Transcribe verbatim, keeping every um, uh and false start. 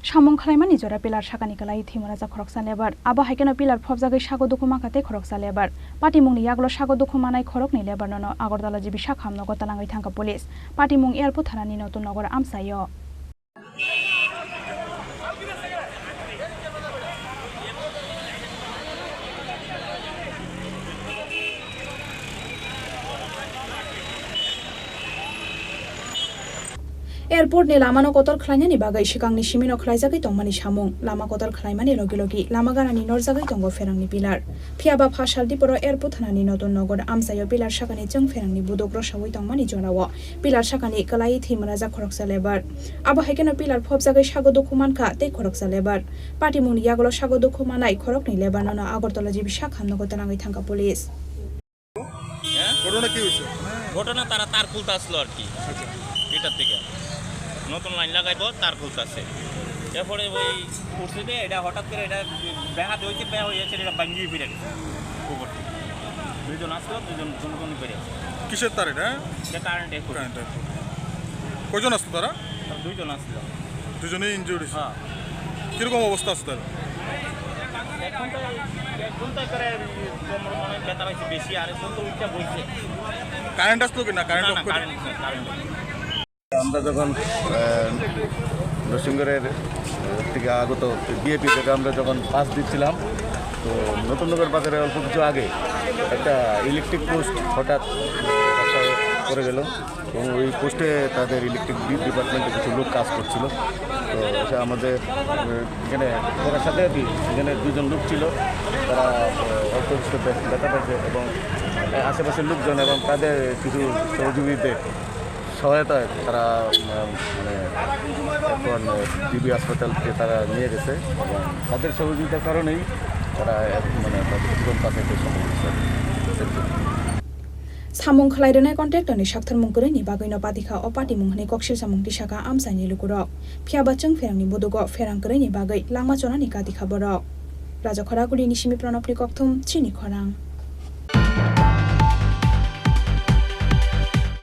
Samung khlaimani jora pillar sakani kwlai thwimwrajak khoroksa lebar. Abo hai kheno pillar phobjagwi sago dukhu mankha tei khoroksa lebar. Patimungni yagulo sago dukhu manai khoroknwi lebar nono Agartala G B sak hamnogo twlangwi thangkha police. Patimung Airport thanani Notun Nogor amchaio. Airport ni lamano kotor khlainani bagwi swkangni simino khlaijagwi tongmani samung. Lama kotor khlaimani logi logi lama ganani norjagwi tongo pherangni pillar. Phiya ba pha sal diporo airport thanani Notun Nogor amchaio pillar sakani chwng pherangni buduk rosaui tongmani jorao pillar sakani kwlai thwimwrajak khoroksa lebar. Abo hai kheno pillar phobjagwi sago dukhu mankha tei khoroksa lebar. Patimungni yagulo sago dukhu manai khoroknwi lebar nono Agartala G B sak hamnogo twlangwi thangkha police. হ্যাঁ? ঘটনা কি হয়েছে? ঘটনা তারা তার খুলতে আসলো আর কি, আচ্ছা। এটার থেকে নতুন লাইন লাগাইবো, তার খুলতে আসে। এরপরে ওই উঠছে যে এটা হঠাৎ করে এটা বেহাত হয়েছে, বেহা হয়ে গেছে, এটা ভাঙ্গিয়ে ফিরে গেছে উপর থেকে। দুইজন আসলো, দুইজন কোনো কোনো ফিরে গেছে। কিসের তার এটা? এটা কারেন্টের খুঁটি। কারেন্টের খুঁটি। কয়জন আসতো তারা? তারা দুইজন আসলো। দুজনেই ইনজুর্ড হয়েছে? হ্যাঁ। কিরকম অবস্থা আছে তার? এখন তো, এখন তো করে কোমর মনে হয় ব্যথা পাইছে বেশি, আর এখন তো উঠতে বইছে। কারেন্ট আসলো কি না? কারেন্ট না, অফ না, করে? কারেন্ট নেই, কারেন্ট নেই। আমরা যখন, আহ, নরসিংগড়ের, আহ, থেকে আগত বিএপি থেকে আমরা যখন পাস দিচ্ছিলাম, তো নতুন নগর বাজারে অল্প কিছু আগে একটা ইলেকট্রিক পোস্ট হঠাৎ রাস্তায় পড়ে গেল। এবং ওই পোস্টে তাদের ইলেকট্রিক ডি-, ডিপার্টমেন্টে কিছু লোক কাজ করছিল। তো এসে আমাদের, আহ, এখানে করার সাথে আর কি, এখানে দুজন লোক ছিল, তারা, আহ, অল্প কিছু ব্য-, ব্যথা পাইছে এবং, আহ, আশেপাশের লোকজন এবং তাদের কিছু সহযোগীদের সহায়তায় তারা, আহ, মানে, এখন, আহ, ডিবি হাসপাতালকে তারা নিয়ে গেছে এবং তাদের সহযোগিতার কারণেই তারা, আহ, মানে, তাদের জীবন বাঁচাইতে সক্ষম হয়েছে। Samung khlai rwnai contractor ni saktharmung kwrwini bagwino patikha o patimung hwnwi kok silsamung tisakha amchaini lukurok. Phiya ba chwng pherangni budugo pherang kwrwini bagwi langma chonani katikha borok. Rajakhora Gulini simi Pranobni kokthum chini khorang.